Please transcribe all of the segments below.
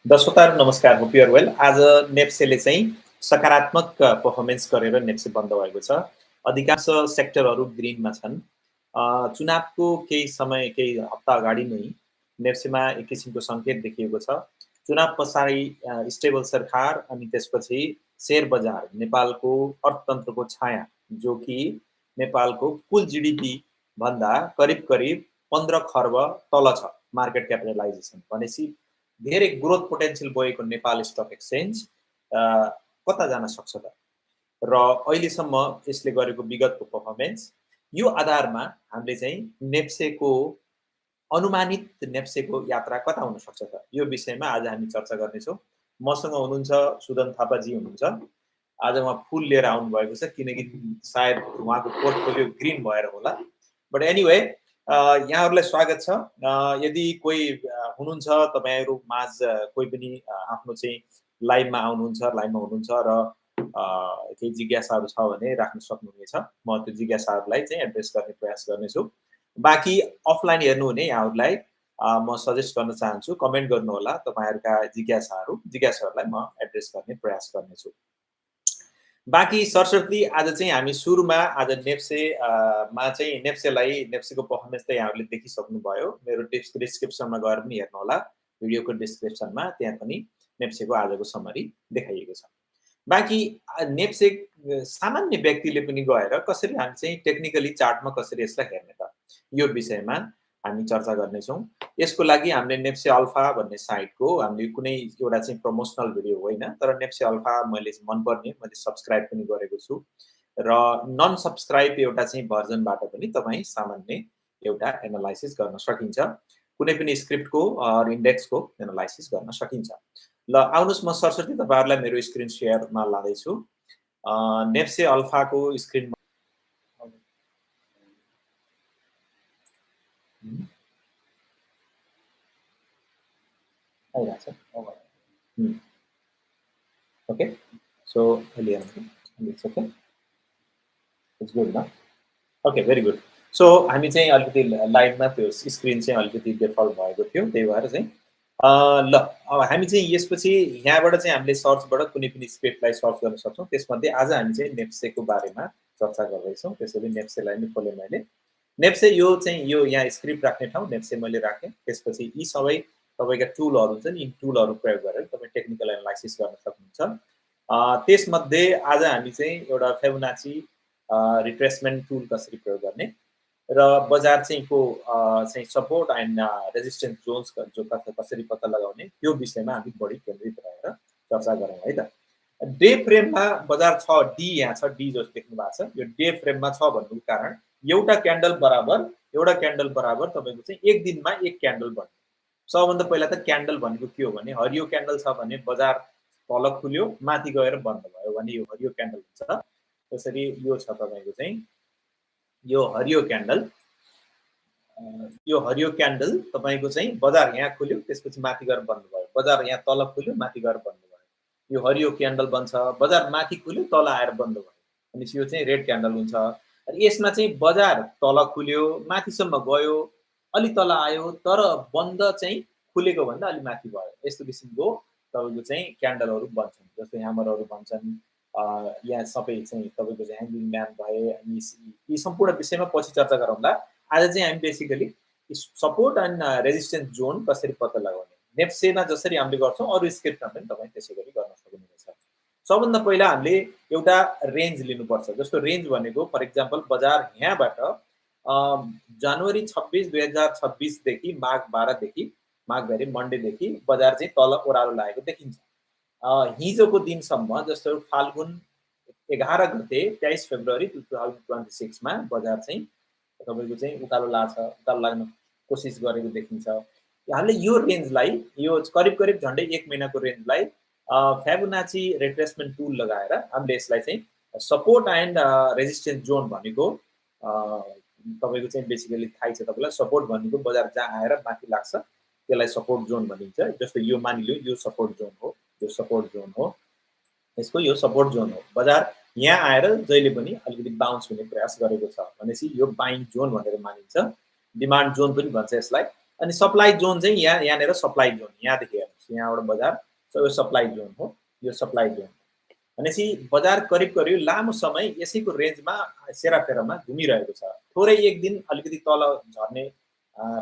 दर्शकहरू नमस्कार, hope you are well. आज नेप्सेले चाहिँ सकारात्मक पर्फर्मेन्स गरेर नेप्से बन्द भएको छ। अधिकांश सेक्टरहरू ग्रिनमा छन्। चुनावको केही हप्ता अगाडि नै नेप्सेमा एक किसिमको सङ्केत देखिएको छ। चुनाव पछाडि स्टेबल सरकार अनि त्यसपछि शेयर बजार, नेपालको अर्थतन्त्रको छाया, जो कि नेपालको कुल जिडिपी भन्दा करिब 15 खर्ब तल छ मार्केट क्यापिटलाइजेसन। भनेपछि धेरै ग्रोथ पोटेन्सियल बोकेको नेपाल स्टक एक्सचेन्ज कता जान सक्छ त? र अहिलेसम्म यसले गरेको विगतको पर्फर्मेन्स, यो आधारमा हामीले चाहिँ नेप्सेको अनुमानित नेप्सेको यात्रा कता हुन सक्छ त? यो विषयमा आज हामी चर्चा गर्नेछौँ। मसँग हुनुहुन्छ सुदन थापाजी हुनुहुन्छ। आज उहाँ फुल लिएर आउनुभएको छ किनकि सायद उहाँको पोर्टफोलियो ग्रिन भएर होला। बट एनिवे यहाँहरूलाई स्वागत छ। यदि कोही हुनुहुन्छ तपाईहरु माझ कोही पनि आफ्नो चाहिँ लाइभमा हुनुहुन्छ र केही जिज्ञासाहरू छ भने राख्न सक्नुहुनेछ। म त्यो जिज्ञासाहरूलाई चाहिँ एड्रेस गर्ने प्रयास गर्नेछु। बाँकी अफलाइन हेर्नुहुने यहाँहरूलाई म सजेस्ट गर्न चाहन्छु, कमेन्ट गर्नु होला तपाईहरुका जिज्ञासाहरूलाई म एड्रेस गर्ने प्रयास गर्नेछु। बाँकी सरस्वती आज चाहिँ हामी सुरुमा आज नेप्से मा चाहिँ नेप्सेको पर्फर्मेन्स त यहाँहरूले देखिसक्नुभयो। मेरो डिस्क्रिप्सनमा गएर पनि हेर्नु होला। भिडियोको डिस्क्रिप्सनमा त्यहाँ पनि नेप्सेको आजको समरी देखाइएको छ। बाँकी नेप्से सामान्य व्यक्तिले पनि गएर कसरी हामी चाहिँ टेक्निकली चार्टमा कसरी यसलाई हेर्ने त, यो विषयमा हामी चर्चा गर्नेछौँ। यसको लागि हामीले नेप्से अल्फा भन्ने साइटको हामीले कुनै एउटा चाहिँ प्रमोसनल भिडियो होइन, तर नेप्से अल्फा मैले मनपर्ने मैले सब्स्क्राइब पनि गरेको छु र नन सब्स्क्राइब एउटा चाहिँ भर्जनबाट पनि तपाईँ सामान्य एउटा एनालाइसिस गर्न सकिन्छ। कुनै पनि स्क्रिप्टको इन्डेक्सको एनालाइसिस गर्न सकिन्छ। ल आउनुहोस् म सरस्वती तपाईहरुलाई मेरो स्क्रिन शेयरमा लाँदैछु। नेप्से अल्फाको screen Okay, so it's okay. It's good now. Okay, very good. So हामी चाहिँ अलिकति लाइभमा त्यो स्क्रिन चाहिँ अलिकति डिफल्ट भएको थियो, त्यही भएर चाहिँ ल अब हामी चाहिँ यसपछि यहाँबाट चाहिँ हामीले सर्चबाट कुनै पनि स्क्रिप्टलाई सर्च गर्न सक्छौँ। त्यसमध्ये आज हामी चाहिँ नेप्सेको बारेमा चर्चा गर्दैछौँ। त्यसैले नेप्सेलाई नै खोलेँ मैले। नेप्से यो चाहिँ यो यहाँ स्क्रिप्ट राख्ने ठाउँ नेप्से मैले राखेँ। त्यसपछि यी सबै तपाईँका टुलहरू हुन्छन्, यी टुलहरू प्रयोग गरेर तपाईँ टेक्निकल एनालाइसिस गर्न सक्नुहुन्छ। त्यसमध्ये आज हामी चाहिँ एउटा फिबोनाची रिट्रेसमेन्ट टुल कसरी प्रयोग गर्ने र बजार चाहिँ चाहिँ सपोर्ट एन्ड रेजिस्टेन्स जोन्स जो कसरी पत्ता लगाउने, त्यो विषयमा हामी बढी केन्द्रित रहेर चर्चा गरौँ है त। डे फ्रेममा बजार छ, डी यहाँ छ, डी जो देख्नु भएको छ, यो डे फ्रेममा छ भन्नुको कारण एउटा क्यान्डल बराबर तपाईँको चाहिँ एक दिनमा एक क्यान्डल बन्यो। सबभन्दा पहिला त क्यान्डल भनेको के हो भने हरियो क्यान्डल छ भने बजार तल खुल्यो माथि गएर बन्द भयो भने यो हरियो क्यान्डल हुन्छ। त्यसरी यो छ तपाईँको चाहिँ यो हरियो क्यान्डल तपाईको चाहिँ बजार यहाँ खुल्यो त्यसपछि माथि गएर बन्द भयो, बजार यहाँ तल खुल्यो माथि गएर बन्द भयो, यो हरियो क्यान्डल बन्छ। बजार माथि खुल्यो तल आएर बन्द भयो भनेपछि यो चाहिँ रेड क्यान्डल हुन्छ। यसमा चाहिँ बजार तल खुल्यो माथिसम्म गयो, अलि तल आयो तर बन्द चाहिँ खुलेको भन्दा अलि माथि भयो, यस्तो किसिमको तपाईँको चाहिँ क्यान्डलहरू बन्छन्। जस्तै ह्यामरहरू भन्छन्, यहाँ सबै चाहिँ तपाईँको चाहिँ ह्याङ्गिङ म्यान भए, अनि यी सम्पूर्ण विषयमा पछि चर्चा गरौँला। आज चाहिँ हामी basically support and resistance John कसरी पत्ता लगाउने, नेप्सेमा जसरी हामीले गर्छौँ अरू स्क्रिप्टमा पनि तपाईँ त्यसै गरी गर्न सक्नुहुनेछ। सबभन्दा पहिला हामीले एउटा रेन्ज लिनुपर्छ। जस्तो रेन्ज भनेको फर इक्जाम्पल बजार यहाँबाट जनवरी 26, 2026 देखि माघ 12 देखि मन्डेदेखि बजार चाहिँ तल ओह्रालो लागेको देखिन्छ। हिजोको दिनसम्म जस्तो फाल्गुन 11 गते 23 फेब्रुअरी 2026 मा बजार चाहिँ तपाईँको चाहिँ उकालो लाग्न कोसिस गरेको देखिन्छ। हामीले यो रेन्जलाई, यो करिब झन्डै 1 महिनाको रेन्जलाई फिबोनाची रिट्रेसमेन्ट टुल लगाएर हामीले यसलाई चाहिँ सपोर्ट एन्ड रेजिस्टेन्स जोन भनेको तपाईँको चाहिँ बेसिकली थाहै छ तपाईँलाई। सपोर्ट भनेको बजार जहाँ आएर माथि लाग्छ त्यसलाई सपोर्ट जोन भनिन्छ। जस्तो यो मानिलियो यो सपोर्ट जोन हो, यो सपोर्ट जोन हो, यसको यो सपोर्ट जोन हो। बजार यहाँ आएर जहिले पनि अलिकति बाउन्स हुने प्रयास गरेको छ भनेपछि यो बाइङ जोन भनेर मानिन्छ। डिमान्ड जोन पनि भन्छ यसलाई। अनि सप्लाई जोन चाहिँ यहाँनिर सप्लाई जोन यहाँदेखि हेर्नुहोस् यहाँबाट बजार यो सप्लाई जोन हो यो सप्लाई जोन भनेपछि बजार करिब करिब लामो समय यसैको रेन्जमा सेराफेरामा घुमिरहेको छ थोरै एक दिन अलिकति तल झर्ने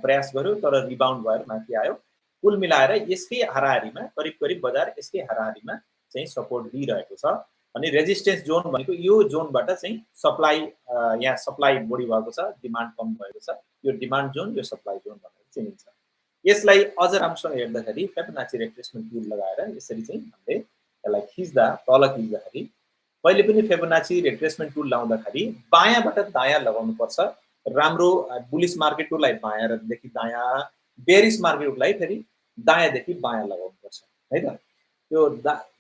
प्रयास गर्यो तर रिबाउन्ड भएर माथि आयो कुल मिलाएर यसकै हाराहारीमा करिब करिब बजार यसकै हाराहारीमा चाहिँ सपोर्ट दिइरहेको छ अनि रेजिस्टेन्स जोन भनेको यो जोनबाट चाहिँ सप्लाई यहाँ सप्लाई बढी भएको छ डिमान्ड कम भएको छ यो डिमान्ड जोन यो सप्लाई जोन भनेर चिनिन्छ यसलाई अझ राम्रोसँग हेर्दाखेरि फिबोनाची रिट्रेसमेन्ट टुल लगाएर यसरी चाहिँ हामीले यसलाई खिच्दा तल खिच्दाखेरि कहिले पनि फिबोनाची रिट्रेसमेन्ट टुल लाउँदाखेरि बायाँबाट दायाँ लगाउनुपर्छ राम्रो बुलिस मार्केटलाई बायाँदेखि दायाँ बेरिस मार्केटलाई फेरि दायाँदेखि बायाँ लगाउनुपर्छ है त त्यो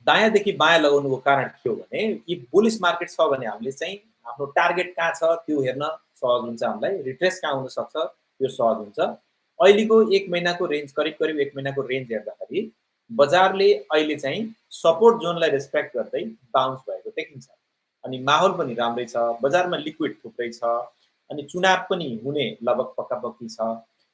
दायाँदेखि बायाँ लगाउनुको कारण के हो भने यी बुलिस मार्केट छ भने हामीले चाहिँ आफ्नो टार्गेट कहाँ छ त्यो हेर्न सहज हुन्छ हामीलाई रिट्रेस कहाँ हुन सक्छ त्यो सहज हुन्छ अहिलेको एक महिनाको रेन्ज करिब करिब एक महिनाको रेन्ज हेर्दाखेरि बजारले अहिले चाहिँ सपोर्ट जोनलाई रेस्पेक्ट गर्दै बाउन्स भएको देखिन्छ अनि माहौल पनि राम्रै छ बजारमा लिक्विड थुप्रै छ अनि चुनाव पनि हुने लगभग पक्कापक्की छ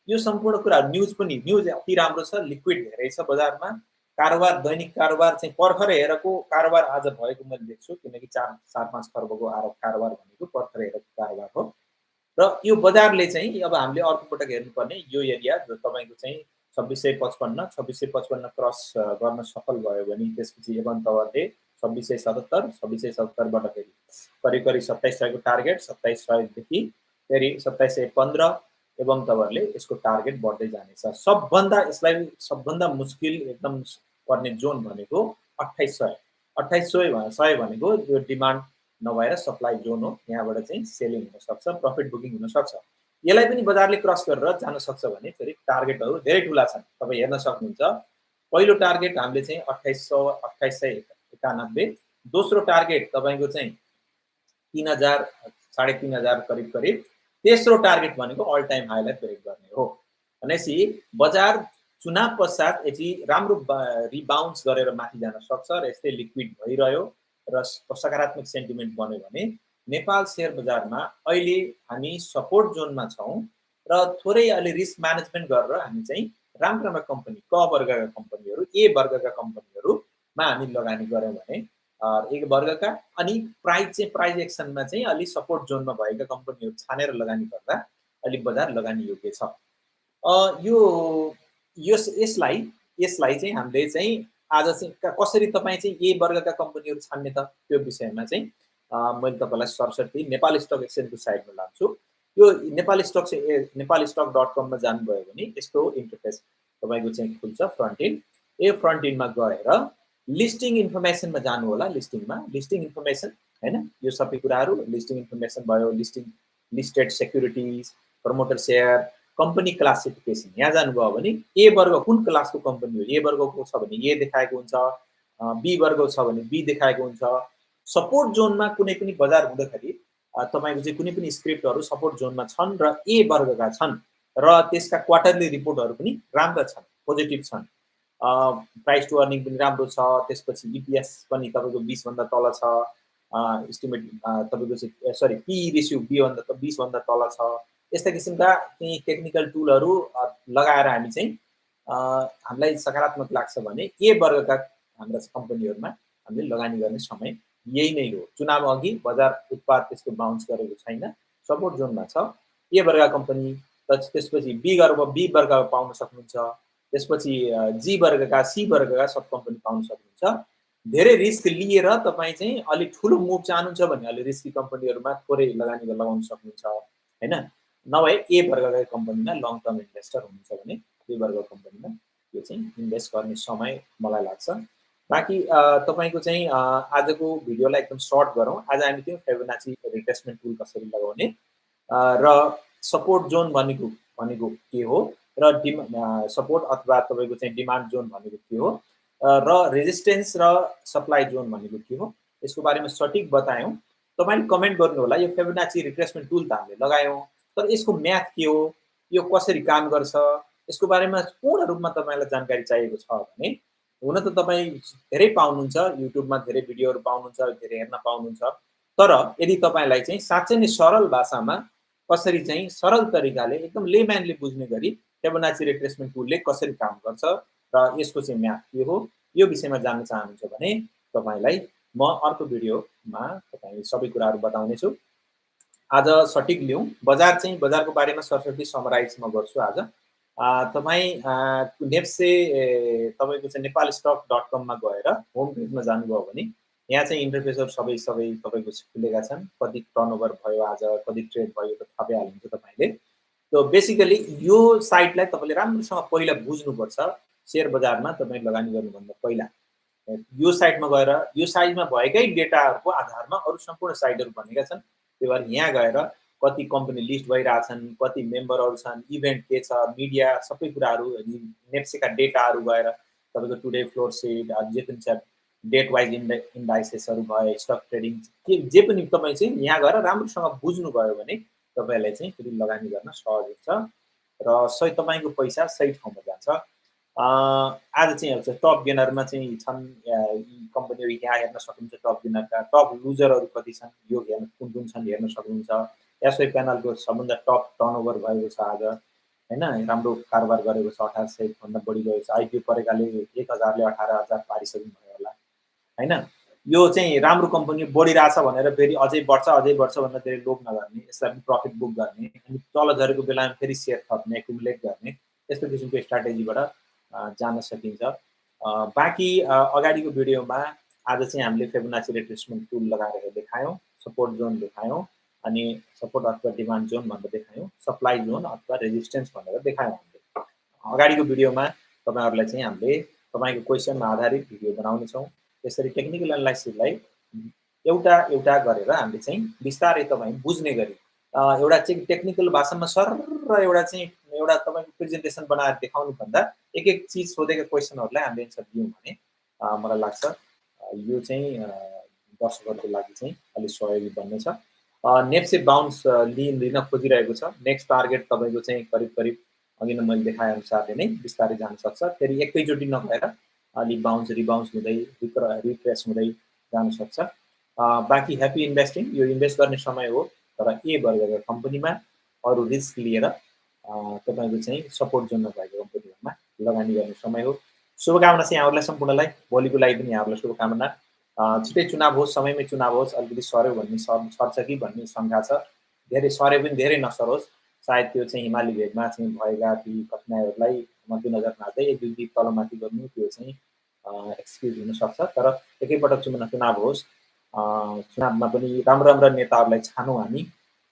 यो सम्पूर्ण कुरा न्युज पनि न्युज अति राम्रो छ लिक्विड धेरै छ बजारमा कारोबार दैनिक कारोबार चाहिँ भर्खरै हेरेको कारोबार आज भएको मैले देख्छु किनकि 4-5 खर्बको कारोबार भनेको भर्खरै हेरेको कारोबार हो र यो बजारले चाहिँ अब हामीले अर्को पटक हेर्नुपर्ने यो एरिया जो तपाईँको चाहिँ 2655 2655 क्रस गर्न सफल भयो भने त्यसपछि एवं तवरले 2677 2677बाट फेरि करिब करिब 2700 को टार्गेट 2700 देखि फेरि 2715 एवं तवरले यसको टार्गेट बढ्दै जानेछ सबभन्दा यसलाई सबभन्दा मुस्किल एकदम पर्ने जोन भनेको 2800 भनेको यो डिमान्ड नभएर सप्लाई जोन हो यहाँबाट चाहिँ सेलिङ हुन सक्छ प्रफिट बुकिङ हुन सक्छ यसलाई पनि बजारले क्रस गरेर जान सक्छ भने फेरि टार्गेटहरू धेरै ठुला छन् तपाईँ हेर्न सक्नुहुन्छ पहिलो टार्गेट हामीले चाहिँ 2891 दोस्रो टार्गेट तपाईँको चाहिँ 3000 3500 करिब करिब तेस्रो टार्गेट भनेको अल टाइम हाईलाई ब्रेक गर्ने हो भनेपछि बजार चुनाव पश्चात यदि राम्रो रिबाउन्स गरेर माथि जान सक्छ र यस्तै लिक्विड भइरह्यो र सकारात्मक सेन्टिमेन्ट बन्यो भने नेपाल शेयर बजारमा अहिले हामी सपोर्ट जोनमा छौँ र थोरै अलि रिस्क म्यानेजमेन्ट गरेर हामी चाहिँ राम्रो कम्पनी क वर्गका कम्पनीहरू ए वर्गका कम्पनीहरूमा हामी लगानी गऱ्यौँ भने एक वर्गका अनि प्राइज एक्सनमा चाहिँ अलि सपोर्ट जोनमा भएका कम्पनीहरू छानेर लगानी गर्दा अलि बजार लगानी योग्य छ यो यसलाई चाहिँ हामीले चाहिँ आज चाहिँ कसरी तपाईँ चाहिँ ए वर्गका कम्पनीहरू छान्ने त त्यो विषयमा चाहिँ मैले तपाईँलाई सरसर्ती नेपाल स्टक एक्सचेन्जको साइटमा लान्छु यो नेपाल stock.com मा जानुभयो भने यस्तो इन्टरफेस तपाईँको चाहिँ खुल्छ फ्रन्ट एन्ड फ्रन्ट एन्डमा गएर लिस्टिङ इन्फर्मेसनमा जानु होला लिस्टिङ इन्फर्मेसन हैन यो सबै कुराहरू लिस्टिङ इन्फर्मेसन भयो listed securities promoter share company classification यहाँ जानुभयो भने ए वर्ग कुन क्लासको कम्पनी हो ए वर्गको छ भने ए देखाएको हुन्छ बी वर्ग छ भने बी देखाएको हुन्छ सपोर्ट जोनमा कुनै पनि बजार हुँदाखेरि तपाईको चाहिँ कुनै पनि स्क्रिप्टहरू सपोर्ट जोनमा छन् र ए वर्गका छन् र त्यसका क्वार्टरली रिपोर्टहरू पनि राम्रा छन् पोजिटिभ छन् प्राइस टु अर्निङ पनि राम्रो छ त्यसपछि इपिएस पनि तपाईको 20 भन्दा तल छ एस्टिमेट तपाईको चाहिँ सरी पी रेशियो 20 भन्दा तल छ यस्ता किसिमका केही टेक्निकल टुलहरू लगाएर हामी चाहिँ हामीलाई सकारात्मक लाग्छ भने ए वर्गका हाम्रा कम्पनीहरूमा हामीले लगानी गर्ने समय यही नै हो चुनाव अघि बजार उत्पाद त्यसको बाउन्स गरेको छैन सपोर्ट जोनमा छ ए वर्गका कम्पनी त्यसपछि बी वर्ग पाउन सक्नुहुन्छ त्यसपछि जी वर्गका सी वर्गका सब कम्पनी पाउन सक्नुहुन्छ धेरै रिस्क लिएर तपाईँ चाहिँ अलि ठुलो मुभ चाहनुहुन्छ भने अलि रिस्की कम्पनीहरूमा थोरै लगानी लगाउन सक्नुहुन्छ हैन नभए ए वर्गका कम्पनीमा लङ टर्म इन्भेस्टर हुनुहुन्छ भने बी वर्ग कम्पनीमा यो चाहिँ इन्भेस्ट गर्ने समय मलाई लाग्छ बाकी तपाईको चाहिँ आजको भिडियोलाई एकदम सर्ट गरौँ आज हामी त्यो फिबोनाची रिट्रेसमेन्ट टुल कसरी लगाउने र सपोर्ट जोन भनेको के हो र सपोर्ट अथवा तपाईको चाहिँ डिमान्ड जोन भनेको के हो र रेजिस्टेन्स र सप्लाई जोन भनेको के हो यसको बारेमा सटिक बतायौँ तपाईले कमेन्ट गर्नु होला यो फिबोनाची रिट्रेसमेन्ट टुल त हामीले लगायौँ तर यसको म्याथ के हो यो कसरी काम गर्छ यसको बारेमा पूर्ण रूपमा तपाईलाई जानकारी चाहिएको छ भने हुन त तपाईँ धेरै पाउनुहुन्छ युट्युबमा धेरै भिडियोहरू पाउनुहुन्छ धेरै हेर्न पाउनुहुन्छ तर यदि तपाईँलाई चाहिँ साँच्चै नै सरल भाषामा कसरी चाहिँ सरल तरिकाले एकदम लेम्यानले बुझ्ने गरी फिबोनाची रिट्रेसमेन्ट टुलले कसरी काम गर्छ र यसको चाहिँ म्याथ के हो यो विषयमा जान्न चाहनुहुन्छ भने तपाईलाई म अर्को भिडियोमा तपाईँ सबै कुराहरू बताउने छु। आज सटिक लिउँ बजारको बारेमा सरसर्ती समराइज म गर्छु आज। तपाईँ नेप्से तपाईँको चाहिँ नेपालस्टक.com मा गएर होम पेजमा जानुभयो भने यहाँ चाहिँ इन्टरफेसहरू सबै तपाईँको खुलेका छन्। कति टर्नओभर भयो आज, कति ट्रेड भयो त थाहै हाल्नुहुन्छ तपाईँले। तो बेसिकली यो साइटलाई तपाईँले राम्रोसँग पहिला बुझ्नुपर्छ। शेयर बजारमा तपाईँ लगानी गर्नुभन्दा पहिला यो साइटमा गएर यो साइटमा भएकै डेटाहरूको आधारमा अरू सम्पूर्ण साइटहरू बनेका छन्। त्यही भएर यहाँ गएर कति कम्पनी लिस्ट भइरहेछन्, कति मेम्बरहरू छन्, इभेन्ट के छ, मिडिया सबै कुराहरू नेप्सेका डेटाहरू गएर तपाईँको टुडे फ्लोर सेट जे पनि छ डेट वाइज इन्डाइसेसहरू भयो, स्टक ट्रेडिङ के जे पनि तपाईँ चाहिँ यहाँ गएर राम्रोसँग बुझ्नुभयो भने तपाईँलाई चाहिँ फेरि लगानी गर्न सहज हुन्छ र सही तपाईँको पैसा सही ठाउँमा जान्छ। आज चाहिँ हेर्छ टप गेनरमा चाहिँ छन् कम्पनीहरू यहाँ हेर्न सक्नुहुन्छ। टप गेनरका टप लुजरहरू कति छन् यो हेर्न कुन कुन छन् हेर्न सक्नुहुन्छ। एसवाई प्यानलको सबभन्दा टप टर्नओभर भएको छ आज हैन, राम्रो कारोबार गरेको छ, 1800 भन्दा बढी गएको छ। आइपिओ परेकाले 1000 ले 18000 पारिसक्नु भयो होला हैन। यो चाहिँ राम्रो कम्पनी बढिरहेछ भनेर फेरि अझै बढ्छ भनेर धेरै लोभ नगर्ने, यसलाई पनि प्रफिट बुक गर्ने अनि तल झरेको बेलामा फेरि सेयर थप्ने, एकुमुलेट गर्ने यस्तो किसिमको स्ट्राटेजीबाट जान सकिन्छ। बाँकी अगाडिको भिडियोमा आज चाहिँ हामीले फिबोनाची रिट्रेसमेन्ट टुल लगाएर देखायौँ, सपोर्ट जोन देखायौँ अनि सपोर्ट अथवा डिमान्ड जोन भनेर देखायौँ, सप्लाई जोन अथवा रेजिस्टेन्स भनेर देखायौँ हामीले। अगाडिको भिडियोमा तपाईहरुलाई चाहिँ हामीले तपाईको क्वेसनमा आधारित भिडियो बनाउनेछौँ। त्यसरी टेक्निकल एनालाइसिसलाई एउटा एउटा गरेर हामीले चाहिँ बिस्तारै तपाई बुझ्ने गरी एउटा चाहिँ टेक्निकल भाषामा सरर एउटा तपाईको प्रेजेन्टेसन बनाएर देखाउनु भन्दा एक एक चीज सोधेका क्वेसनहरुलाई हामीले एन्सर दियौं भने मलाई लाग्छ यो चाहिँ दर्शकहरुको लागि चाहिँ अलि सहयोगी बन्नेछ। नेप्से बाउन्स लिन खोजिरहेको छ। नेक्स्ट टार्गेट तपाईको चाहिँ करिब अघि नै मैले देखाए अनुसारले नै बिस्तारै जान सक्छ। फेरि एकैचोटी नभएर अलि बाउन्स रिबाउन्स हुँदै रिफ्रेश हुँदै जान सक्छ। बाँकी ह्यापी इन्भेस्टिङ, यो इन्भेस्ट गर्ने समय हो तर ए वर्गका कम्पनीमा अरू रिस्क लिएर तपाईको चाहिँ सपोर्ट जोनमा भएको कम्पनीहरुमा लगानी गर्ने समय हो। शुभकामना चाहिँ यहाँहरुलाई सम्पूर्णलाई, भोलिको लागि पनि यहाँहरुलाई शुभकामना। छिटै चुनाव होस्, समयमै चुनाव होस्, अलिकति सर्यो भन्ने सर्छ कि भन्ने शंका छ। धेरै सर्यो पनि धेरै नसरोस्, सायद त्यो चाहिँ हिमाली भेगमा चाहिँ भएका ती कठिनाइहरूलाई मध्यनजर राख्दै एक दुई दिप तलमाथि गर्नु त्यो चाहिँ एक्सक्युज हुन सक्छ। तर एकैपटक चुनाव होस्, चुनावमा पनि राम्रो नेताहरूलाई छानौँ हामी,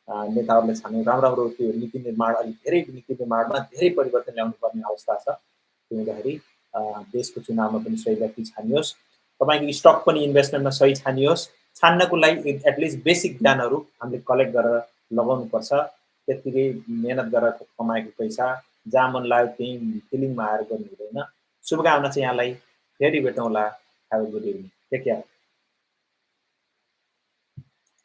नेताहरूलाई छानौँ, राम्रो त्यो नीति निर्माण, अलि धेरै नीति निर्माणमा धेरै परिवर्तन ल्याउनु पर्ने अवस्था छ। त्यही हुँदाखेरि देशको चुनावमा पनि सही व्यक्ति छानियोस्, तपाईको स्टक पनि इन्भेस्टमेन्टमा सही छानियोस्। छान्नको लागि एटलिस्ट बेसिक ज्ञानहरू हामीले कलेक्ट गरेर लगाउनु पर्छ। त्यतिकै मेहनत गरेर कमाएको पैसा जहाँ मन लाग्यो त्यही फिलिङमा आएर गर्नु हुँदैन। शुभकामना चाहिँ यहाँलाई, फेरि भेटौँला। Have a good evening, take care.